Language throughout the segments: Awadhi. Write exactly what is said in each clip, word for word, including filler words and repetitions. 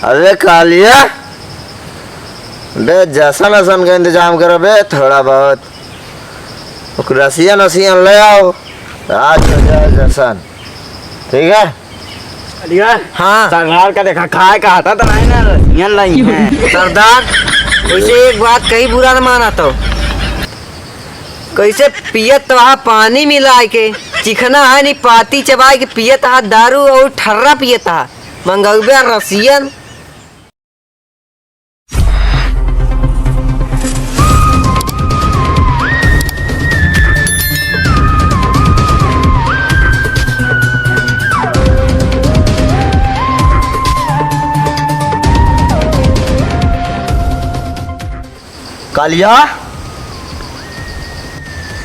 अबे कालिया, बे जसन असन का इंतजाम करो बे, थोड़ा बहुत। ओकर रसियन वसियन ले आओ, आज हो जाए जसन। ठीक है? कालिया? हाँ। सरदार का देखा, खाए का आता तो नहीं ना, रसियन लाई है। सरदार, वैसे एक बात कही बुरा न माना तो। कैसे पियत तो हा पानी मिलाए के, चिखना है नी पाती चबाए के पियत हा दारू और ठर्रा पियत हा। मंगउबे रसियन। कालिया?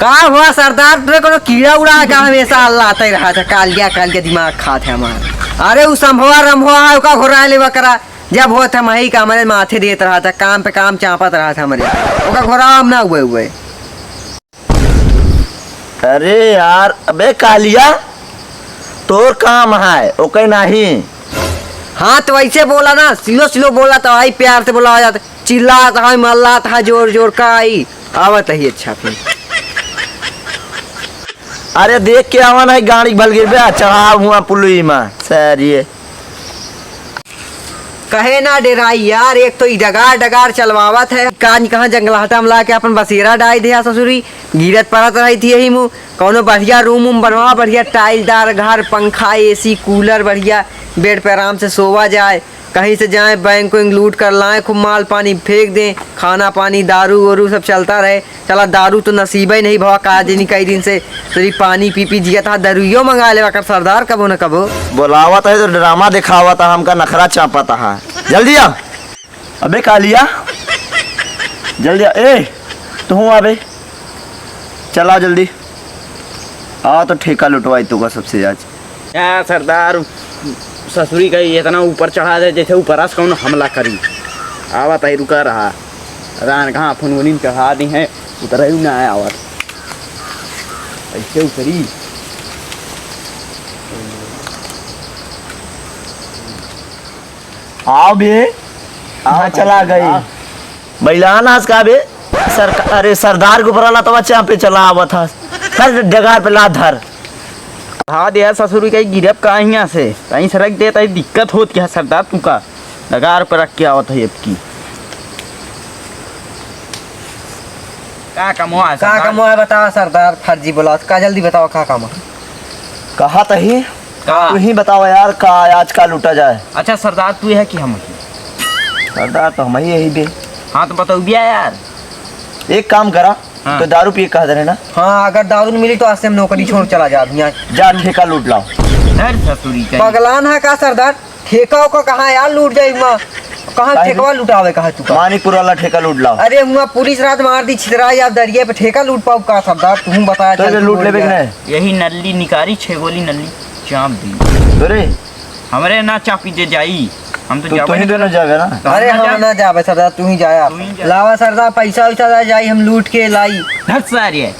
का हुआ सरदार, तोरे कोनो कीड़ा उड़ा है का? हमेशा अल्लाते रहा था, कालिया, कालिया दिमाग खात है हमार। अरे उ संभवा रंभवा है, ओका घोराए लेवा करा। जब होत है मही का हमरे माथे देत रहा था, काम पे काम चापत रहा था हमरे। ओका घोरावा हम ना हुए हुए। अरे यार, अबे कालिया, तोर काम है, ओके नहीं। हाँ, तो ऐसे बोला ना, स्लो स्लो बोला तो आई, प्यार से बोला जाता, चिल्लात है, मल्लात है, जोर जोर का आई, आवत ही अच्छा फिर। अरे देख के आवा ना, गाड़ी भल गिर बे, चढ़ाव हुआ पुलई में, सर ये। कहे ना डेराई यार, एक तो ई डगार डगार चलवावत है, कान कहाँ जंगलाहटा में लाके अपन बसेरा डाई दिया ससुरी, गिरत परत रही थी यही मुँह। कौनो बढ़िया रूम वूम बनवा, बढ़िया टाइलदार घर, पंखा, एसी, कूलर, बढ़िया बेड पे आराम से सोवा जाए। कहीं से जाए बैंक वैंक लूट कर लाए, खूब माल पानी फेंक दें, खाना पानी, दारू वारू सब चलता रहे। साला दारू तो नसीबे नहीं भवा, का जानी कई दिन से सिर्फ पानी पी पी जियत हा, दारुइयो मंगा लेवा कर सरदार कबो न कबो। बोलावत है तो ड्रामा दिखावत है, हमका नखरा चापत है। जल्दी आ। अबे कालिया, जल्दी आ। ए, तू आ बे, चला जल्दी। आ तो ठेका लुटवाई तू का सबसे आज। या सरदार ससुरी का इतना ऊपर चढ़ा दे, जैसे ऊपर से कौनो हमला करी। आवत है, रुका रहा। रान कहाँ फुनगुनी चढ़ा दी है, उतरे ही ना आवत। ऐसे उतरी। आओ बे, आओ कहाँ चला गई? बैलान हस का बे? सर, अरे सरदार के ऊपर वाला तो बच्चा पे चला आवत हस। हर डगार पे लात धर। हाँ दे यार, ससुर के गिरब का हियाँ से। तहीं से रख दे, तहीं दिक्कत होत क्या सरदार तू का? डगार पे रख के आवत है अब की। का कमवा है का सरदार? कमवा है बताओ सरदार, फर्जी बोला। का जल्दी बताओ का काम है? कहा तही? का? तू ही बताओ यार, का आज का लूटा जाए? अच्छा सरदार, तू है कि हम ही? सरदार तो हम ही यही बे। हाँ तो बताओ बिया यार। एक काम करा, हाँ। तो दारू पिए कह दे रहे ना। हाँ, अगर दारू नहीं मिली तो आज से हम नौकरी छोड़ चला जा, यहाँ। जा ठेका लूट लाओ। धर ससुरी का। पगलान है का सरदार? ठेका ओका कहाँ यार लूट जाई हुआ? कहाँ काहे ठेकवा रे? लुटावे कहा तू का? मानिकपुर वाला ठेका लूट लाओ। अरे हुआ पुलिस रात मार दी छितरा या दरिया पे ठेका लूट पाऊ का सरदार? तू बताया तो चल ये तू लूट बोल लेबे कि दिया। नहीं? यही नल्ली निकारी, छह गोली नल्ली चाप दी। अरे हमरे ना चापी जे जाई, हम तो तो जाबे तुही ना दोनों करब। जाबे ना। तो हम अरे ना हम जाब। ना जाबे सरदार, तू ही जाया। तू ही जा। लावा सरदार, पैसा वैसा ला जाई, हम लूट के लाई। धत सारे,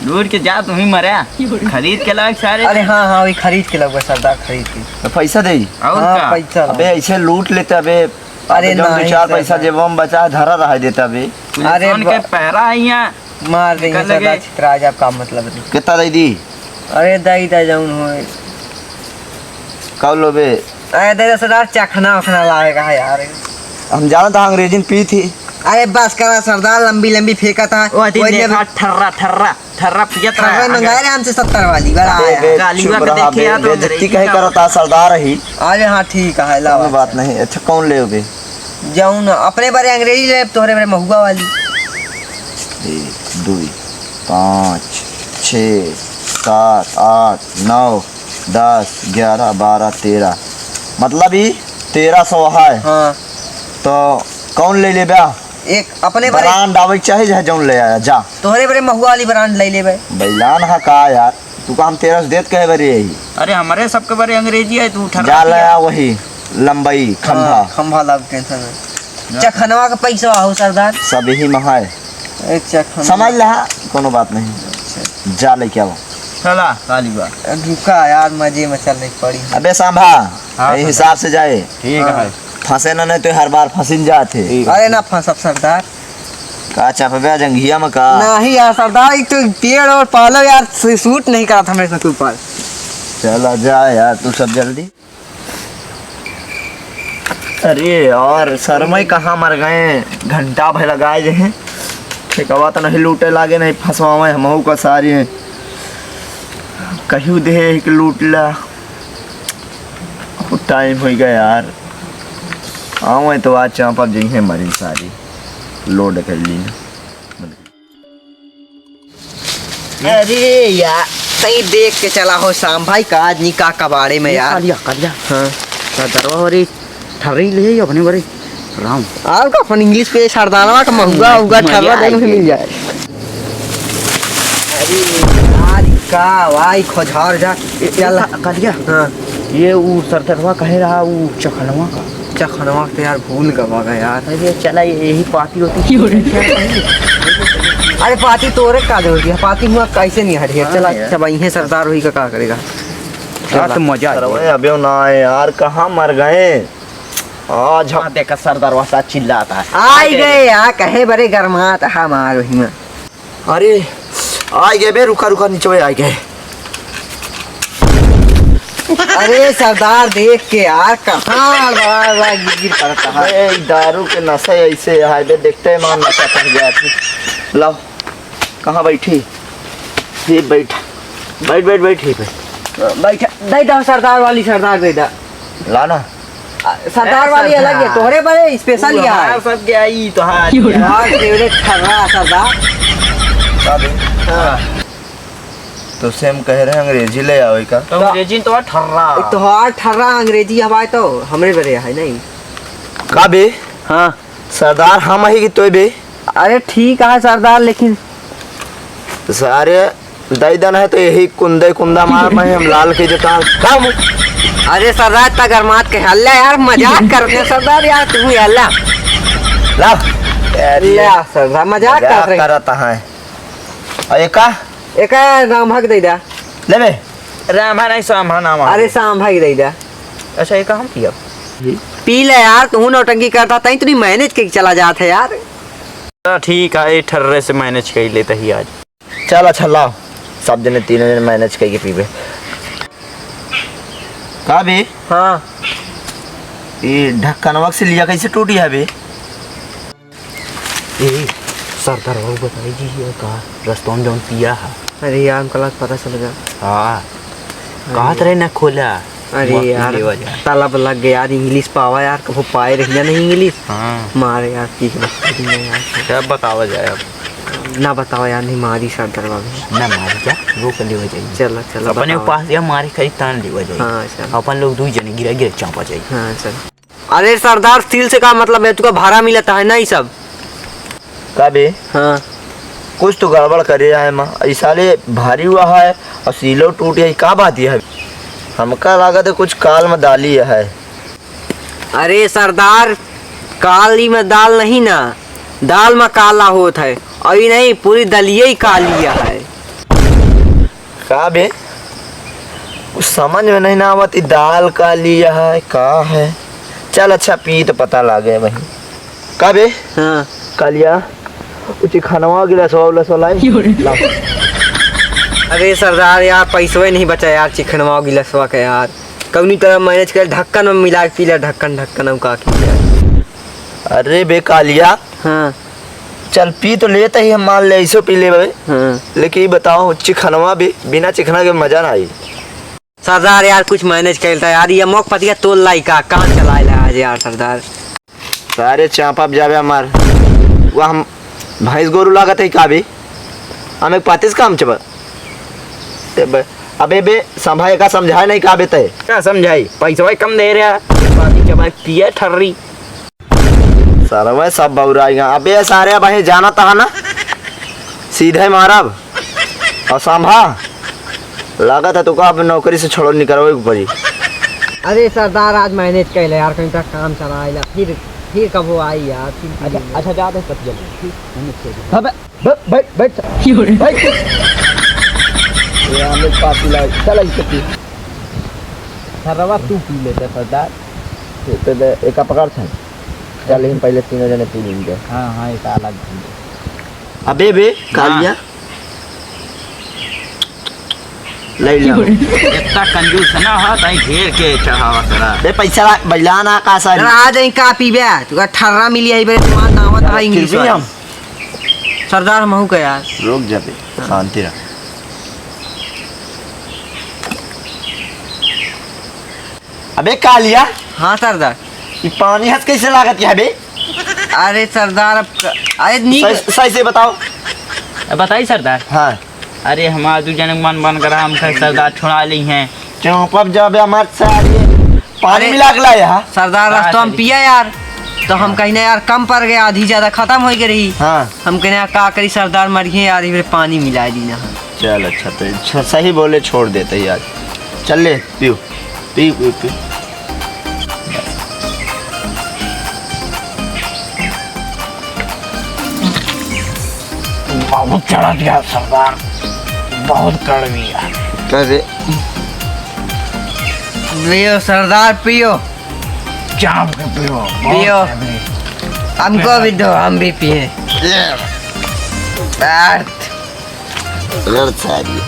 लूट के जा, तू ही मरा। खरीद के लाग सारे। अरे हाँ, हाँ, वही खरीद के लउबे सरदार, खरीद के। तो पैसा दे। और हाँ, का? पैसा ला। अबे ऐसे लूट लेते अबे। अरे अबे जब दो नहीं चार पैसा सरदार। जेब में बचा धरा रहा देता अबे। पुलिस अरे वाले के बा- पहरा है यहाँ। मार देंगे निकल लगे। सरदार छितरा, आज आपका मतलब नहीं। कितना दे दी? अरे दे दे जौन होए। कब लोबे? अरे दे दे सरदार, चखना उखना लावे का है यार। हम जानत हा अंग्रेजी में पी थी। अरे बस करा सरदार, लंबी लंबी फेंका था। ओ अति कोई नहीं देखा, अभी ठर्रा, ठर्रा, ठर्रा पियत रहा ठर्रा है। मंगाए रहे हमसे सत्तर वाली, बड़ा अबे, आया। बे, गाली चुप हुआ के रहा देखे बे, या तो बेइज्जती अंग्रेजी कहे का करता सरदार ही। अरे हाँ ठीक है, लावा। कोई बात नहीं। अच्छा कौन लेओगे? जौन अपने बारे अंग्रेजी ले, तोहरे बारे महुआ वाली। एक, दुई, पाँच, छः, सात, आठ, नौ, दस, ग्यारह, बारह, तेरह। मतलब ई तेरह सौ है। हाँ। तो कौन ले लेबा? एक अपने बारे ब्रांड आवे के चाहे, चाहे जौन ले आया, जा। तोहरे बारे महुआ वाली ब्रांड ले लेबे। बैलान हा का यार? तू का हम तेरह सौ देत कहे बारे यही? अरे हमरे सबके बारे अंग्रेजी है, तू ठर्रा जा ले पिया। आ वही लंबई खंभा। हाँ, खंभा लाग टेंशन है। जा। चखनवा का पैसा हो सरदार? सब यही में है। एक चखनवा। समझ ले, हाँ, कोनो बात नहीं। अच्छा। जा लेके आओ। चला, काली बा। रुका यार, मजे में चलने पड़ी। अबे सांभा, हाँ, यही सरदार। हिसाब से जाए। ठीक हाँ। है। फंसे ना, नहीं तो हर बार फंसिन जात है। अरे ना फंसब सरदार। का चपबे जंघिया में का? नहीं यार सरदार, एक तो पेड़ और पालो यार, सूट नहीं करत हमरे से ऊपर। चला जा यार तू सब जल्दी। अरे यार, सरमई कहाँ मर गए? घंटा भर लगाए जे हैं। ठेकवा तो नहीं लूटे लागे, नहीं फंसवावे हमहू का सारे। कहियो देहे एक लूट ला। बहुत टाइम होइ गया यार। आवे तो आज चाँप अब जइहे मरी सारी। लोड कर ली। अरे यार, सही देख के चला हो शाम भाई, का आज नी का कबाड़े में ये यार। कालिया, कालिया। हाँ। सरदारवा बरे ठर्री ले अपने बरे राम। आपका अपन इंग्लिश पे सरदारवा का महुआ, हाँ, हुआ मजा ठर्रा आ देने में गया। मिल जाए। अरे यार, का भाई खोझार जा। ए, ए, चला। का-, कालिया। हाँ। ये ऊ सरदारवा कहे रहा, ऊ चखनवा का। चखनवा तो यार भूल गवा गा यार। अरे चला, ये, यही पाती होती। अरे पाती तोरे का जरूरत है? पाती हुआ कैसे नहीं हट गया? हाँ चला, यार। चबइहे सरदार हुई का, का करेगा? हाँ, चला। तो मजा आ अरे गया। अबे ना यार, कहाँ मर गए? आज हम हाँ, देखा सरदारवा सा चिल्लाता है। आई गए यार, कहे बरे गरमात है मार वही में। अरे, आ गए बे, रुका, रुका, नीचे आ गए। अरे सरदार, देख के यार, कहाँ बार बार गिर गिर पड़ता है। अरे, ई दारू के नशा ऐसे है बे, देखते ही मान नशा चढ़ गया थी। लाओ, कहाँ बैठी? ये बैठ, बैठ, बैठ, बैठ, ये बैठ। बैठ, दे दो सरदार वाली, सरदार दे दो। ला ना। आ, सरदार ए, वाली सरदार। अलग है, तोहरे बड़े स्पेशल तू यहाँ हमार है। सबके आई, तोहार। तोहार फेवरेट ठर्रा सरदार। का बे? हाँ। तो सेम कहे रहे अंग्रेजी ले आवे का? तो तो अंग्रेजी तो ठर्रा। तोहार ठर्रा अंग्रेजी हवाए तो हमरे बड़े है नहीं। का बे? हाँ। सरदार हम ही कि तोय बे? अरे ठीक है सरदार, लेकिन सारे दई दन है तो यही कुंदे कुंदा मार में हम लाल के देता हम। अरे सरदार, इतना गरमात के हल्ला यार, मजाक करते हैं सरदार यार, तू ही हल्ला। ला। अरे ले सरदार, मजाक मजाक कर रहे हैं। करता है। और ये का? एका रामभा के दे दा। लेबे? रामभा नहीं, सांभा नाम है। अरे सांभा के दे दा। अच्छा, ये का हम पियब? पी ले यार, तू नौटंकी करता, तई तू नहीं मैनेज के चला जात है यार। तो ठीक है, ये ठर्रे से मैनेज कर लेते ही आज। चल अच्छा लाओ, सब जने तीनों जने मैनेज करके पीबे। का बे? हाँ। ये ढक्कनवा से लिया कैसे टूटी है बे? ए, सरदार बाबू बताई जी, ये का रस्तों में जौन पिया है। अरे यार, हमका लग पता चल गया। हाँ। अरे कहत रहे ना खोला। अरे मौत यार, लेवा जाए। तलब लग गया यार, इंग्लिश पावा यार, कबो पाए रहिया नहीं इंग्लिश। हाँ। मारे यार, की बता दी मैं यार। क्या बतावा जाए अब? ना बतावा यार, नहीं मारी सरदार बाबू। ना मारी क्या? रोक लेवा जाए। चला, चला, अपने बतावा। पास या मारे खाली तान लेवा जाए। हाँ, चल। अपन लोग दुई जने गिरा गिरा चापा जाए। हाँ, चल। अरे सरदार, सील से का मतलब है? तुका भारा मिलता है ना ई सब? का बे? हाँ। कुछ तो गड़बड़ करे है माँ। ई साले भारी हुआ है और सीलो टूट गई। का बात है? हमका लागत है कुछ काल में दाली है। अरे सरदार, काली में दाल नहीं ना, दाल में काला होत है। और ई नहीं, पूरी दलिये ही काली है। का बे? कुछ समझ में नहीं ना आवत, ई दाल का लिया है, का है? चल अच्छा, पी तो पता लागे वही। का बे? हाँ। कालिया, उ चिखनवा गिलासवा उलासवा लाई? क्यों रे? लाओ। अरे सरदार यार, पैसवे नहीं बचा यार, चिखनवा गिलासवा के यार। कौनी तरह मैनेज कर, ढक्कन में मिला के पी ले, ढक्कन, ढक्कन, हम का की यार। अरे बे कालिया। हाँ। चल, पी तो लेत ही हम, मान ले, ऐसो पी लेबे। हाँ। लेकिन ई बताओ, चिखनवा भी, बिना चिखना के मजा ना आई। सरदार यार, कुछ मैनेज कर लेता यार, ये मौक पतिया तोल लाई का, काम चलाए ला आज यार सरदार। सारे चापा जावे हमार, वो हम भैंस गोरू लागत है का भी, हम एक पातिस काम चबा। ए बे, अबे बे, संभाए का समझाए नहीं का बे तय? का समझाई? पैसवा कम दे रहा, बाकी चबा पिए ठर्री। सरवा सब बौराई गा। अबे सारे भाई जानत हा ना, सीधे मारब। और सांभा, लागत है तुका अब नौकरी से छोड़ो निकरवे के पड़ी। अरे सरदार, आज मैनेज कर ले यार, कहीं तक काम चला आइला, फिर, फिर कबो आई यार, फिर, फिर अच्छा, मिले। अच्छा, जा दे, कट जल्दी। ठीक। मैनेज कर दे। अबे, ब-, बैठ, बैठ, क्यों रे? बैठ। ये हमें पास ला, चल, इसे पी। सरवा, तू पी लेते सरदार। तो दे, एका पकड़ था। चल, हम पहले तीनों जने पी लेंगे। हाँ, हाँ, एक अलग पी ले। अबे बे, हाँ। कालिया। ले ले। इतना कंजूस ना हो, ताई घेर के चढ़ावा करा। बे, पैसा ला, बैला ना का सारी। तेरा आ जाई का पीबे? तू का ठर्रा मिली आई बे, तुम्हारा नावत है यार, इंग्लिश फिर भी वाला। हम। सरदार, हम हूँ का यार। रुक जा बे, शांति रख। अबे कालिया। हाँ सरदार। ई पानी हस कैसे लागत है बे? अरे सरदार, अब क-, अरे नी सही, सही से बताओ। अब बताई सरदार। हाँ। अरे हमार दू जने मन बन कर हम कहे सरदार छोड़ा ली हैं। चुप, अब जब हमार सारे पानी अरे मिला के लाए हा। सरदार, हाँ, रास्ता हम सही। पिया यार, तो हम हाँ। कहीं ना यार कम पड़ गया, आधी ज्यादा खत्म हो गई रही। हाँ। हम कहने का करी सरदार, मरिए यार, इबरे पानी मिला दी ना। चल अच्छा, तो छ-, सही बोले, छोड़ देते ही आज। चल ले, पियो, पी, पी, पी। बहुत चढ़ा दिया सरदार, बहुत कड़वी है। कैसे? पियो सरदार, पियो। चाप के पियो, बहुत पियो। Heavy। हमको भी दो, हम भी पिए। ये। आ, लड़ सारी।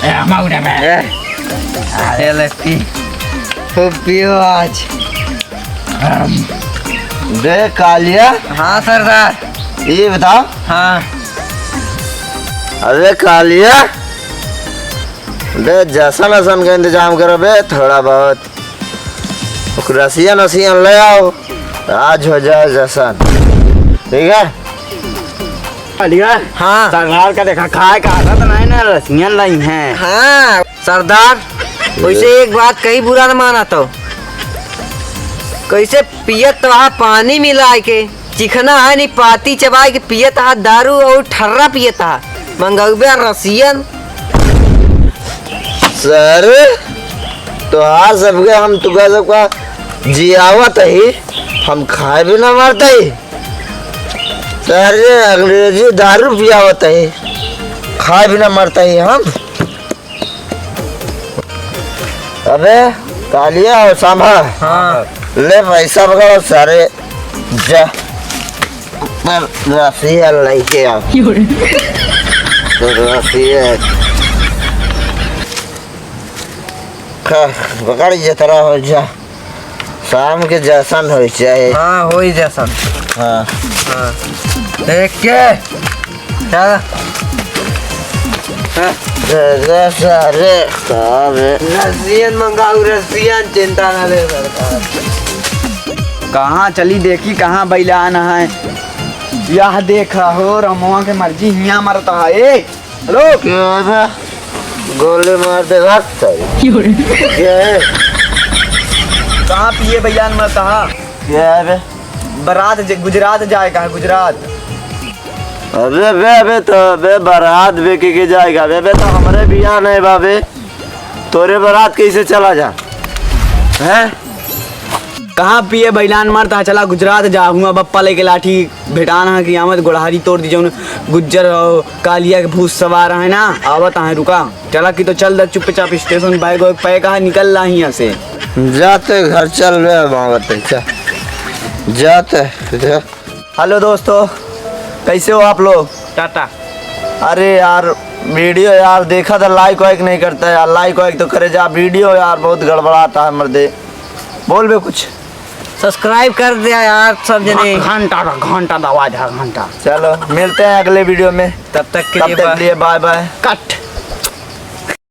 ए, हम आउट है मैं। ए, ये ले पी। खूब पियो आज। बे कालिया। हाँ सरदार। ये बताओ। हाँ। अरे कालिया, बे जसन असन का इंतजाम करो बे, थोड़ा बहुत। रसियन वसियन ले आओ, आज हो जाए जसन, ठीक है? कालिया। हाँ। सरदार का देखा, खाए का आदत नहीं ना, रसियन लाई हैं। हाँ सरदार, वैसे एक बात कही, बुरा न माना तो, कैसे पियत तो वहाँ पानी मिला के, चिखना है नी, पाती चबाए के पियत हा दारू और ठर्रा पियत हा। मंगउबे रसियन। सर, तोहार सबके हम तुका सबका जियावत ही, हम खाए भी ना मरत ही। सर, ये अंग्रेजी दारू पियावत ही, खाए भी ना मरत ही हम। अबे, कालिया और सांभा। हाँ। ले पैसा पकड़ो सारे, जा। पर रसिया लेके आओ। क्यों रे? तो रसिया। खा, पकड़ जतरा हो जा। शाम के जसन होई चाहे। हाँ, होई जसन। हाँ। हाँ। देख के। चल। हाँ। दे दे सारे, का बे? रसियन मंगाऊ, रसियन, चिंता ना ले सरकार। कहाँ चली देखी, कहाँ बैलान है? यह देखा हो, रमवा के मर्जी हियाँ मरत है। ए, हेलो। क्या है बे? गोली मार दे, भाग सारी। क्या है? कहाँ पिए बैलान मरत है? क्या है बे? बारात ज-, गुजरात जाए का है, गुजरात। अबे, अबे, अबे, तो, अबे, बारात बेके के जाएगा, अबे, अबे, तो हमरे बियाह नहीं बा, अबे, तोरे बारात कैसे चला जा? हैं? कहाँ पिए बैलान मरत है, चला गुजरात जा, हुआ बप्पा लेके लाठी भेटान है कि आमद गोड़हारी तोड़ दी, जौन गुज्जर और कालिया के भूत सवार है ना, आवत है, रुका। चला कि तो चल द चुपचाप स्टेशन, बैग वैग पैक है, निकल ला हियाँ से। जाते घर चल बे, हम आवत है, चल। जाते, जा। हेलो दोस्तों, कैसे हो आप लोग? टाटा। अरे यार, वीडियो यार देखा था, लाइक वाइक नहीं करता यार, लाइक वाइक तो करे जा, वीडियो यार बहुत गड़बड़ाता है मर्दे। बोल बे कुछ। Subscribe कर दिया यार सब जने। घ-, घंटा का, घंटा दबा जा, घंटा। चलो, मिलते हैं अगले वीडियो में। तब तक के तब लिए तक के लिए बाय बाय। Cut।